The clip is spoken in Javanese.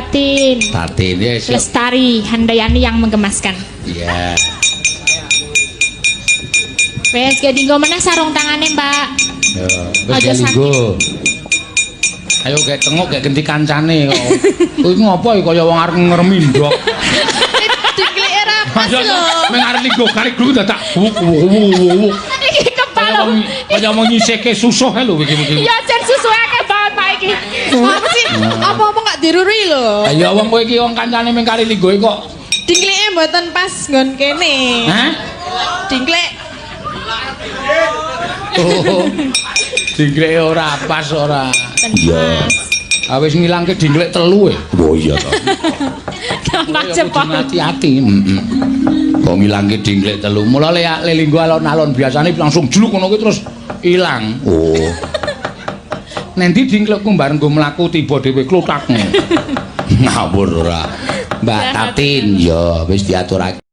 Tatin. Tatin ya siap. Lestari Handayani yang menggemaskan. Iya. Wes gak dinggo meneh sarung tangane, Mbak. Ya, wis Aja gak linggo. Ayo gek tengok gek genti kancane kok. Kuwi ngopo iki kaya wong arep ngremi ndok. Dingklike ra pas Ayo lho. meng arep linggo kari glu dadak wuk wuk wuk wuk. Iki kepala. Kaya wong nyisihke susuh lho iki iki. Ya jan susu akeh banget, Pak iki. Apa sih? Apa-apa gak diruri lho. Ayo wong kowe iki wong kancane meng kari linggo kok. Dingklike mboten pas nggon kene. Hah? Dingklik. Oh. Dingklike ora pas ora. Iya. Ah wis ngilangke dingklik telu e. Oh iya to. Gampang Ya, jempol. kudu Hati-hati. Heeh. Kok ngilangke dingklik telu. Mula le linggo alon-alon biasane langsung jluk ngono kuwi terus ilang. Oh. Nendi dingklikku bareng nggo mlaku tiba dhewe kluthak. Ngawur ora. Mbak Tatin ya wis diaturake.